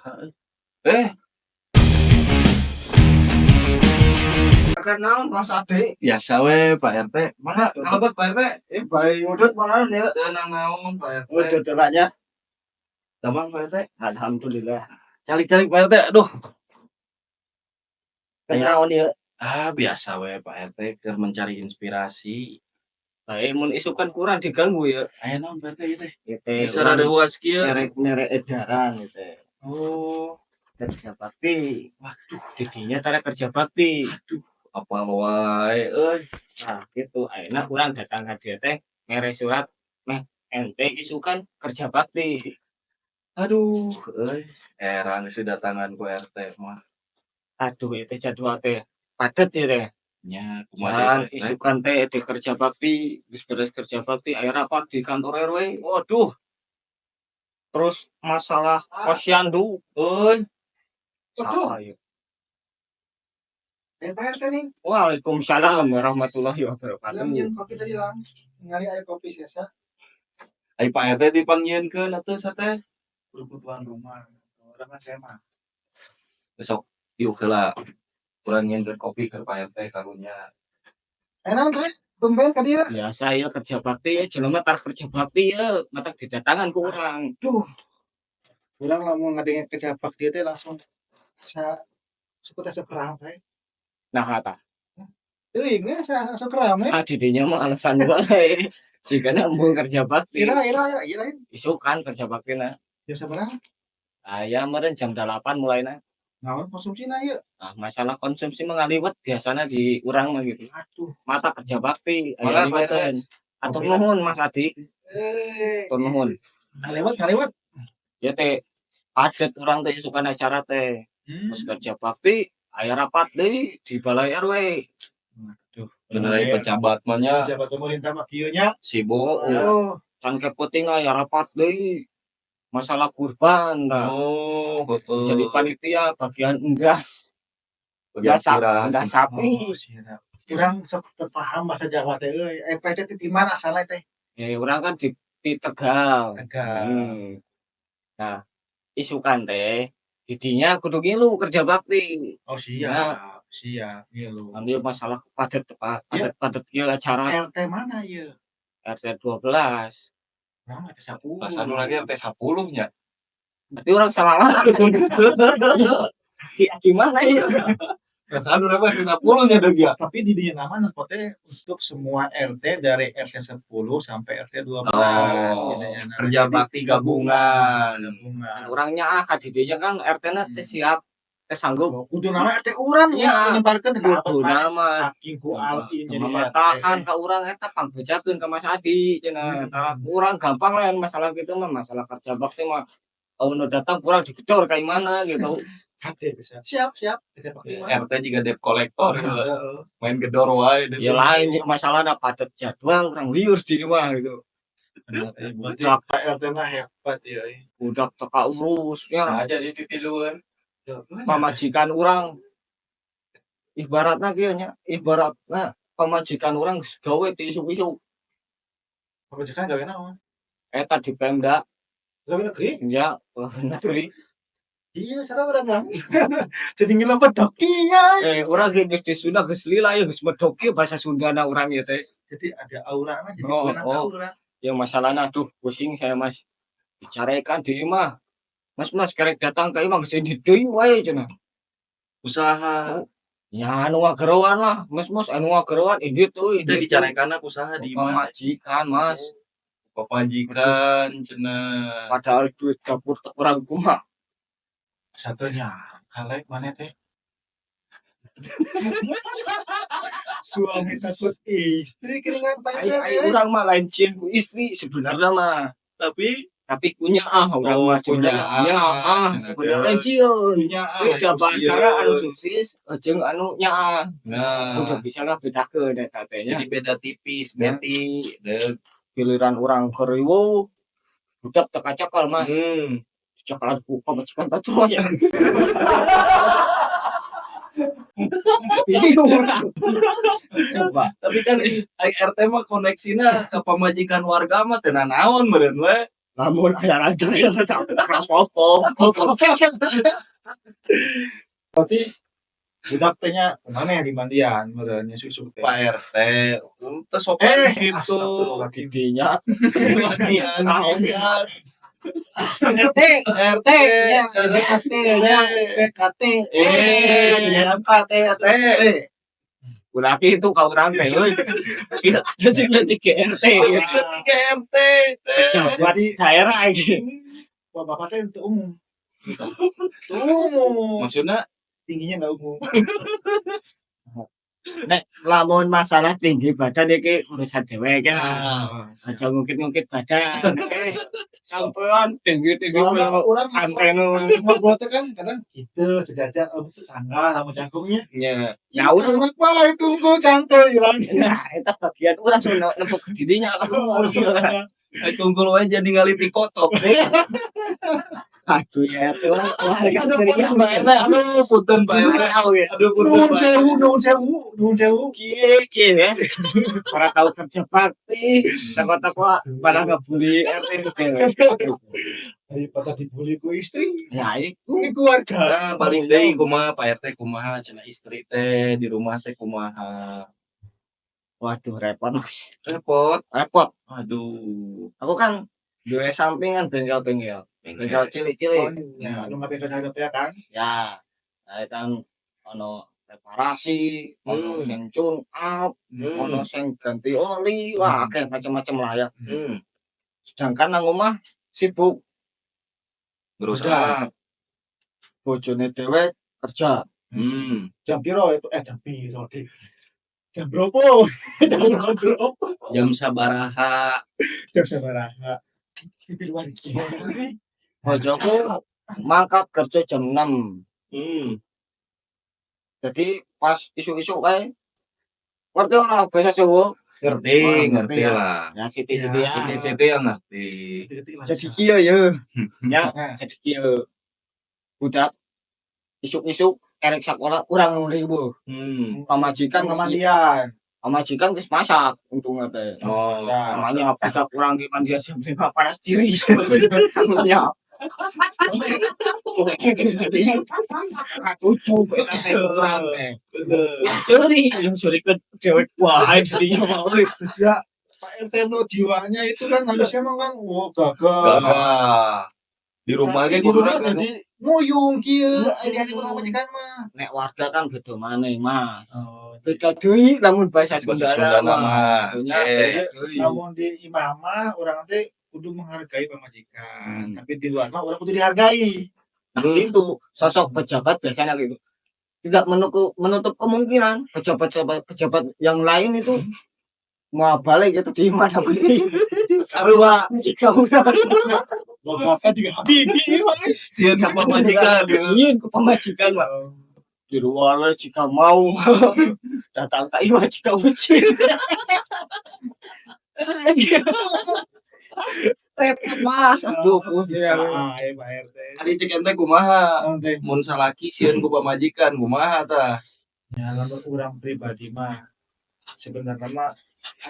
Saha euy? Eh, Kan naon, Mas Ade? Biasa we, Pak RT. Mangga kalebet, Pak RT. Eh, bae ngudut mana ya? Teu naon, Pak RT. Ngudut jalannya. Damang, Pak RT. Alhamdulillah. Calik-calik, Pak RT. Aduh. Kan naon ya? Ah, biasa we, Pak RT, keur mencari inspirasi. Bae mun isukan kurang diganggu ya. Aya naon, Pak RT, ieu teh? Ieu teh Bisa rada huas kieu. Merek mere edaran gitu. Oh, Kerja bakti. Waduh, Didinya tara kerja bakti. Aduh, apal wae euy. Nah, gitu. Ayeuna urang datang ka dieu teh mere surat meh ente isukan kerja bakti. Aduh, euy, era geus didatangan ku RT mah. Aduh, itu jadwal teh padet ya teh. Nya, kumaha Dan deui, Pak RT? Isukan teh di kerja bakti, geus beres kerja bakti aya rapat di kantor RW. Waduh, Terus masalah posyandu. Euy. Saha ieu? Eh, Pak RT nih. Waalaikumsalam warahmatullahi wabarakatuh. Lam nyieun kopi tadi lang. Ningali aya kopi sesa. Ai Pak RT dipanggieunkeun atuh sateh. Kebutuhan rumah. Orang kan saya mah. Besok diuk heula. Urang nyieunkeun kopi ke Pak RT karunya. Enak teh, tumben ka dieu. Biasa ya kerja bakti ya, jelema tara kerja bakti ya, matak didatangan ku urang. Duh. Urang lamun ngadenge kerja bakti teh langsung sa suku teh asa kram teh. Nah, kata. Teuing we asa asa kram we. Ah, didinya mah alasan wae. Jigana embung kerja bakti. Ira ira ira ira. Isukan kerja bakti na. Jam sabaraha? Aya meureun jam 8 mulaina. Naon konsumsina ieu? Ah, masalah konsumsi mah ngaliwet biasana di urang mah gitu. Aduh. Mata kerja bakti Mangga, aya Pak RT. liweteun. Atur nuhun, Mas Adi. Eh, Atur nuhun. Ngaliwet ngaliwet. Ya teh padet urang teh isukan acara teh. Terus kerja bakti aya rapat deui di balai RW. Aduh. Bener ai pejabat mah nya. Pejabat pemerintah mah kieu nya. Sibuk ya. Oh, Can keputing aya rapat deui. Masalah kurban tah. Oh, betul. Jadi panitia bagian enggas. Bagian Biasa sirah. Enggas sapi. Oh, siap. Urang sok teu paham bahasa Jawa teh euy. Eh, Pak RT teh di mana asalna teh? Ya urang kan di Tegal. Tegal. Nah, isukan teh didinya kudu ngilu kerja bakti. Oh, siap, siap ngilu. Ambil masalah padet padet padet ieu acara. RT mana ieu? RT 12. Urang RT 10. Perasaan urang ge RT 10 nya. Berarti urang salah. Di mana ya? Perasaan urang mah RT 10 nya deug ya. Tapi di dinya nama teh untuk semua RT dari RT 10 sampai RT 12. Oh, Jadinya nama. kerja Jadi bakti gabungan. Gabungan. Urangnya ah ka didinya kan RT na teh siap teh sanggup. Oh, kudu nama RT urang ya nyebarkeun Kudu nama. Saking ku alin jadi RT. Tahan ka urang eta pangbejakeun ka Mas Adi cenah. Tara urang gampang lah masalah gitu mah, masalah kerja bakti mah. Kalau datang kurang digedor kayak mana gitu. Hade bisa. Siap, siap. Kerja bakti mah. RT juga debt collector. Heeh. Main gedor wae. Ya lain ya, masalahnya padat jadwal urang liur di rumah gitu. Bener, eh, berarti Pak RT mah hebat ya. Eh. Budak teka urus ya. Nah, jadi pipiluan. Pamajikan urang ibaratna kieu nya, ibaratna pamajikan urang geus gawe ti isuk-isuk. Pamajikan gawe naon? Eta di Pemda. Gawe negeri? Ya, negeri. Iya, salah urang kan. Jadi ngilang bedok iya. Eh, urang ge geus di Sunda geus lila ya geus medok kieu bahasa Sundana urang ieu teh. Jadi ada aurana jadi Oh, beunang oh. aura. Ya masalahna tuh pusing saya, Mas. Dicarekan di imah. Mas, Mas, kerek datang ka imah geus indit deui wae cenah. Usaha. Ya anu ngageroan lah, Mas, Mas, anu ngageroan indit euy. Itu dicarekanna usaha di imah? Pamajikan, Mas. Pamajikan cenah. Padahal duit dapur teh kurang kumaha. Satunya kalek mana teh? Suami takut istri keringan Ai tanya ai urang mah lain cieun ku istri sebenarnya mah. Tapi Tapi kunya ah urang Oh, mah sebenarnya kunya nya ah cenah sebenarnya teh. lain sieun. Punya ah, Beda bahasana anu sieun. sukses jeung anu nyaah. Nah, Udah bisa lah bedakeun eta teh nya. Jadi beda tipis, beti, deug. Giliran urang keur riweuh budak teu kacakal, Mas. Dicakalan ku pamajikan batur ya. Iya, urang. Coba. Tapi kan ai RT mah koneksina ke pamajikan warga mah teu nanaon meureun we. Lamun aya rantai ya apa-apa. Berarti budak teh nya kumaha ya dimandian meureun nya isuk-isuk teh. Pak RT, teu sopan Eh, gitu. Astagfirullahaladzim. Didinya Mandian pisan. RT, RT, nya, RT nya, TKT. Eh, Ya, T atau T. Ulah kitu ka urang teh euy. Leutik-leutik ke RT. Ke RT teh. Pejabat daerah iki. Wah, bapak teh teu umum. Teu umum. Maksudnya Tingginya enggak umum. Nek lamun masalah tinggi badan iki urusan dewek ya. Ah, Aja ngungkit-ngungkit badan. Eh, sampean tinggi-tinggi soalnya koyo orang antena. Ngobrol teh kan kadang gitu sejajar, oh, tetangga sama jangkungnya. Nya. Ya urang Anak mah itu unggul cangkel hilang. Nah, eta bagian urang sun nempok dirinya. Ai tunggul wae jadi ngaliti kotok. Aduh ya, urang warga Aduh, punten Pak RT. Aduh, punten Pak RT. Ya. Aduh, punten Nuhun Pak RT. sewu, nuhun sewu, nuhun sewu. Kieu kieu ya. Ora tau kerja bakti, takut-takut malah ngebully RT itu. Daripada dibully ku istri, Ya iku. ini keluarga. Nah, paling deui kumaha Pak RT, kumaha cenah istri teh di rumah teh kumaha? Waduh, repot, Mas. Repot. Repot. Aduh. Aku kan duwe sampingan bengkel-bengkel. Bengkel Bengkel. cilik-cilik. Oh, ya, nu ngabengkel hadap ya kan? Ya, nah, kan ono reparasi, ono Hmm. sing tune up, ono sing ganti oli, wah, akeh macam-macam lah ya. Sedangkan nang omah sibuk. Berusaha. Bojone dewek kerja. Jam piro itu? Eh, jam piro deh. Jam berapa? Jam berapa? Jam sabaraha? Jam sabaraha? Bojoku mangkat kerja jam 6. Jadi pas isuk-isuk kae ngerti ora bahasa Jawa? Ngerti, Wah, ngerti ngerti ya. lah. Ya siti-siti Ya, ya. Siti-siti yang ngerti. Jadi kieu ya. Ya, Nah. jadi kieu. Budak isuk-isuk erek sakola urang nu riweuh. Pamajikan geus Pemandian. Pamajikan geus masak untungna teh. Oh. Masak. Namanya budak kurang di mandian jam 5 panas diri. Ya. Tujuh eta teh urang teh. Curi, yang curi ke dewek wae jadinya mau. Sejak Pak RT no jiwanya itu kan harusnya emang kan, wah, gagah. Gagah. Di rumah ge Di kudu rumah jadi nguyung kieu di hati pamajikan mah. Nek warga kan beda maneh, Mas. Oh, Beda deui lamun bahasa Bahasa Sunda Sunda mah. mah. Nya Eh. beda deui. Lamun di imah mah urang teh kudu menghargai pamajikan, tapi di luar mah urang kudu dihargai. Nah, itu sosok pejabat biasanya gitu. Tidak menutup kemungkinan pejabat pejabat yang lain itu mau balik itu di mana beli. Sarua. Jika udah Bapak juga habibi. Sieun ka pamajikan. Sieun ke pamajikan mah. Di luar we jika mau datang ke imah jika ucil. Repot, Mas. Aduh, Iya, ae Pak RT. Ari cek ente kumaha? Naon teh? Mun salaki sieun ku pamajikan kumaha tah? Ya, lamun urang pribadi mah sebenarnya mah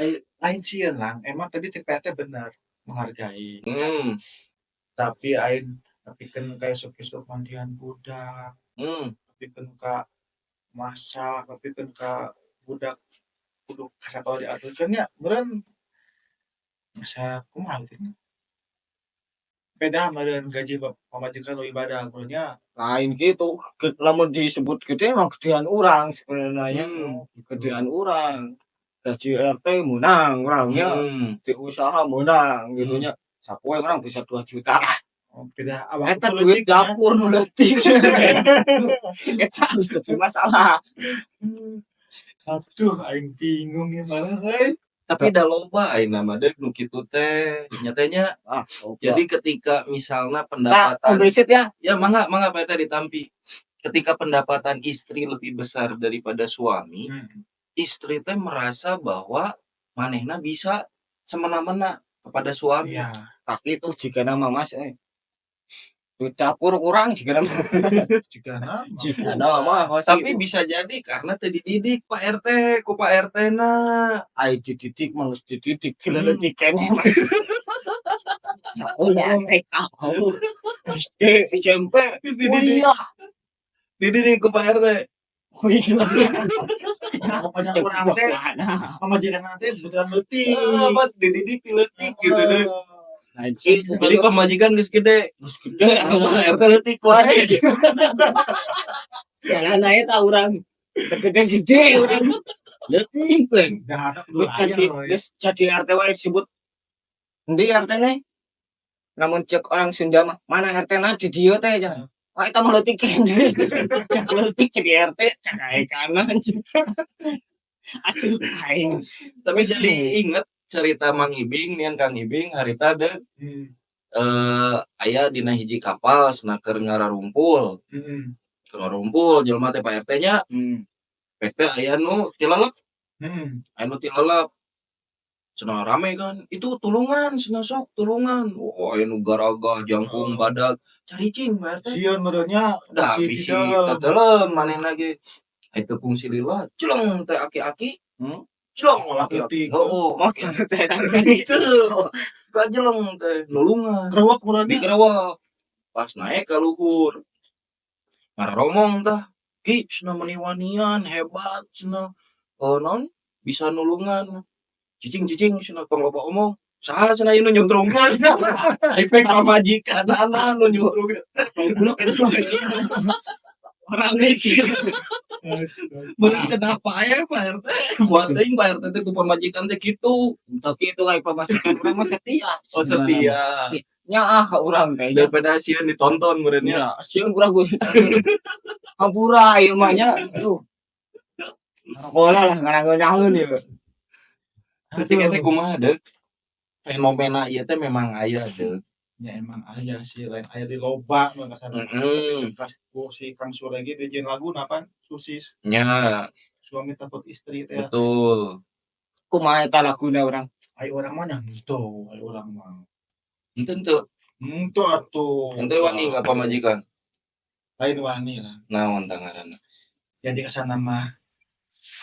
ai lain sieun lah. Emang tadi cek Pak RT bener, menghargai. Tapi aing nepikeun ka isuk-isuk mandian budak, nepikeun ka masak, nepikeun ka budak kudu ka sakola diaturkeun nya meureun masa kumaha gitu nya. Beda meureun gaji pamajikan nu ibadah meureun nya. Lain gitu, lamun disebut gede emang gedean urang sebenarnya. Gedean urang. Gaji RT menang urangnya, di usaha menang gitu nya. Sapoe urang bisa 2 juta lah. Oh, beda awak Eta duit leutik nya. Dapur nu leutik. Eta harus jadi masalah. Aduh, aing bingung ya malah euy. Tapi da loba ayeuna mah deuk nu kitu teh nya teh nya. Ah, loba. Jadi ketika misalna Nah, pendapatan besit ya. Ya mangga mangga Pak RT ditampi. Ketika pendapatan istri lebih besar daripada suami, istri teh merasa bahwa manehna bisa semena-mena kepada suami. Iya. Tapi itu jika nama Mas eh. Duit dapur kurang jika nama. Jika nama. Jika nama mah Tapi bisa jadi karena teu dididik Pak RT ku Pak RT na. Ai dididik mah geus dididik leutik keneh. Sekolah TK. Oh. SD, SMP, Geus dididik. kuliah. Dididik ku Pak RT. Oh iya. Pokoknya urang teh pamajikan teh beneran leutik. Ah, apa dididik ti leutik gitu deh. Lain sih, Jadi pamajikan geus gede. geus gede. Pak RT leutik wae. Jalan aja tah urang. Gede-gede urang. Leutik we. Dah kudu Geus jadi aya. Geus jadi RT wae disebut. Endi RT ne? Lamun cek orang Sunda mah, mana RT na di dieu teh cenah. Wah, eta mah leutik keneh. Cek leutik cek RT cek ae kanan. Aduh aing. Tapi jadi inget cerita Mang Ibing nian Kang Ibing harita deuk aya dina hiji kapal cenah keur ngararumpul. Keur ngarumpul jelema teh Pak RT nya. Pak RT aya nu tilelep. Aya nu tilelep. Cenah rame kan, "Itu tulungan," cenah, "sok tulungan." Oh, aya nu garagah jangkung badag, caricing Pak RT. Sieun meureun nya. Da bisi teteuleum manehna ge. Ai teu fungsi lila, celeng teh aki-aki. Celeng aki-aki. Leutik. Heueuh. Motor teh Itu. Kajeleng teh nulungan. Kerewek meureun Di nya. kerewek. Pas naek ka luhur. Ngararomong tah, "Ki," cenah, "meuni wanian hebat," cenah, naon, "bisa nulungan. Cicing cicing," cenah, "tong loba omong." Saha cenah ieu nu nyuntrungkeun? Ai pek pamajikanana nu nyuntrungkeun. Goblok eta mah. Orang mikir. Meureun cenah paeh Pak RT. Buat teuing Pak RT teh ku pamajikan teh kitu. Entah kitu ai pamajikan urang mah setia. Oh, setia. Nyaah ka urang teh nya. Daripada sieun ditonton meureun nya. Nya, sieun urang geus. Hampura ieu mah nya. Aduh. Sekolah lah ngarangeun ieu. Berarti teh kumaha deuk? Fenomena ieu teh memang aya deuk. Ya emang aya sih, lain aya di loba mah kasana. Kas ku si Kang Sule ge dijieun laguna pan Susis. Nya. Suami takut istri teh. Betul. Kumaha eta laguna urang? Ai urang mah nya henteu, ai urang mah. Henteu henteu. Henteu atuh. Ente wani ka pamajikan? Lain wani lah. Naon tah ngaranna? Jadi kasana mah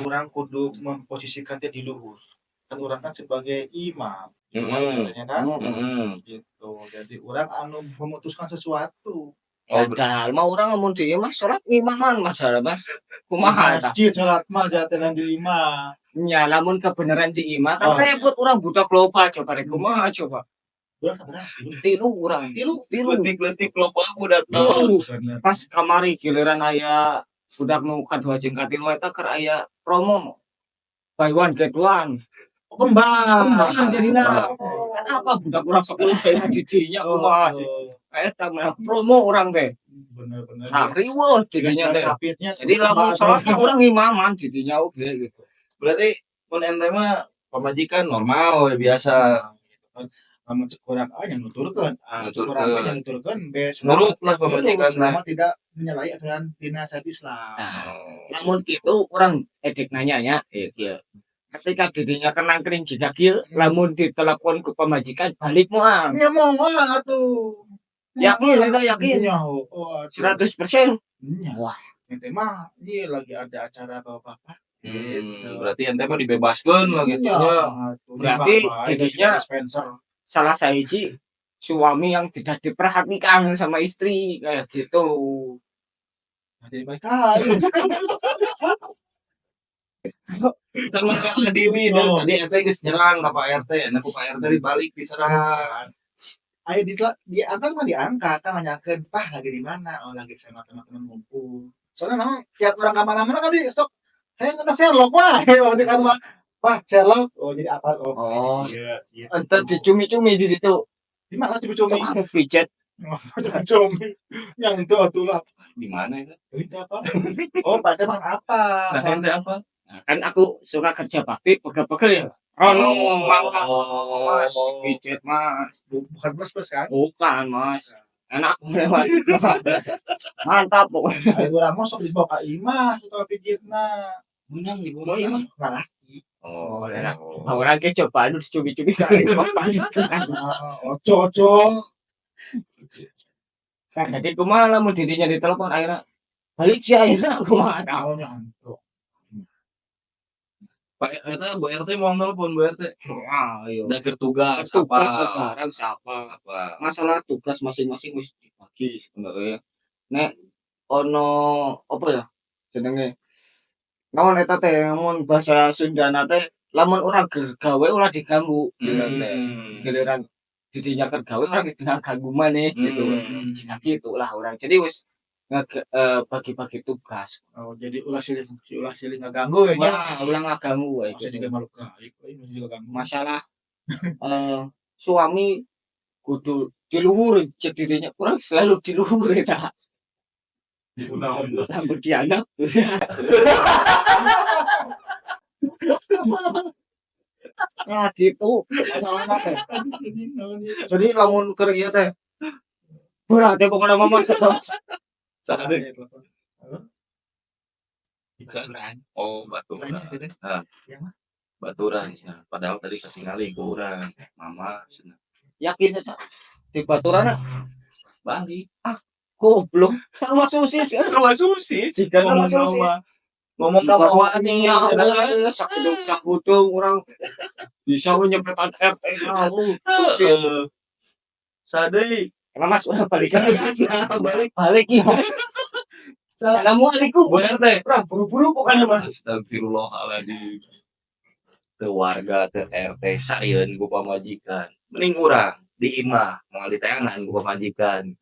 urang kudu memposisikan teh di luhur. Kan urang kan sebagai imam. Biasanya kan? Gitu. Jadi urang anu memutuskan sesuatu. Oh, Padahal mah urang lamun di imah salat ngimaman masalah Mas. Kumaha eta? Masjid salat mah jatuhan di imah. Nya lamun kebenaran di imah kan Oh. repot urang budak loba coba rek kumaha coba. Urang sabaraha? Tilu urang. Tilu. Tilu. Leutik-leutik loba budak naon. Bener. Pas kamari giliran aya budak nu kadua jeung katilu eta keur aya promo. Buy one get one. Oh, kembang. Kembang jadina. Kan apa budak urang sekolah aya di dinya kumaha sih. Eta mah promo urang teh. Bener-bener. Nah, riweuh jadinya teh. Capitnya. Jadi lamun salat mah urang ngimaman didinya oge gitu. Berarti mun ente mah pamajikan normal we biasa. Lamun cek urang A nya nuturkeun A, cek urang B nya nuturkeun B. Nurut lah pamajikan Selama tidak menyalahi aturan dina syariat Islam. Nah, Oh. lamun kitu urang edek nanya nya, ieu kieu. Ketika dirinya kenang kering jiga kieu, lamun ditelepon ku pamajikan balik moal. Nya moal atuh. Yakin eta yakin. Nya oh atuh. 100%. Nya. Wah. Ente mah ieu lagi ada acara bapak-bapak. Hmm, berarti ente mah dibebaskeun lah gitu Nya, nya. atuh. Berarti Bapak, jadinya dispenser. Salah sahiji suami yang tidak diperhatikan sama istri kayak gitu. Nah, jadi balik lagi. Kan masalah diri deh. Oh. Tadi ente geus nyerang ka Pak RT, nah ku Pak RT dibalik diserang. Ayo di diangkat mah diangkat kan nanyakeun, "Pah lagi di mana?" "Oh, lagi sama teman-teman ngumpul." Soalnya naon tiap orang ka mana-mana kan di sok hayang ngeunah Sherlock wah, berarti kan mah, "Pah, Sherlock." Oh, jadi apa? Oh, Oh. iya, gitu. Ente dicumi-cumi di ditu. Di mana cumi-cumi? Tukang pijet. Cumi-cumi. Yang itu atuh lah. Di mana itu? Itu apa? Oh, Pak RT makan apa? Nah, ente apa? Nah, kan aku suka kerja bakti pegel-pegel ya. Rono mangka Mas, pijet Mas. Bukan plus-plus kan? Bukan Mas. Enak Mas. Mantap pokoknya. Ayo urang mah sok dibawa ka imah tukang pijitna. Menang di bawah imah. Lalaki. Oh, enak. Orang ge coba anu dicumi-cumi ka imah. Ah, ojo ojo. Nah, jadi kumaha lamun dirinya ditelepon akhirnya balik sih akhirnya kumaha. Oh, nyantuk. Pak eta Bu RT mau nelpon Bu RT. Wah, iya. Da keur tugas. Tugas. Apa? Sekarang siapa? Apa? Masalah tugas masing-masing wis dibagi sebenarnya. Nek ono apa ya jenenge, naon eta teh, mun bahasa Sundana teh, lamun urang keur gawe ulah diganggu gitu teh. Giliran didinya keur gawe, urang ganggu maneh gitu. Jika gitu lah urang. Jadi wis bagi-bagi tugas. Oh, jadi ulah silih ngaganggu ya nya. Wah, ulah ngaganggu wae Masa gitu. Juga makhluk gaib, euy, juga ganggu. Masalah suami kudu diluhur cek dirinya, kurang selalu diluhur eta. Kunaon? Lamun dianggap. Nah, gitu masalahnya teh. Jadi lamun keur ieu teh berat ya pokoknya mah masalah. Saha deui? Halo? Baturan. Oh, baturan. Tanya sih deh. Hah. Ya mah. Baturan cenah. Padahal tadi katingali ku urang, mama cenah. Yakin eta di baturan? Balik. Goblok, sama sosis. Rumah sosis. Jika Ngomong sosis. nama. Ngomong ka wani. Iya, sakudung sakudung urang bisa nyepetan RT kamu sosis. Sadei. Emang Mas udah balik? Balik. Balik ya, Mas. Assalamualaikum. Bu RT. Urang buru-buru pokoknya Mas. Astagfirullahaladzim. Teu warga, teu RT, sarieun ku pamajikan. Mending urang di imah, moal diteangan ku pamajikan.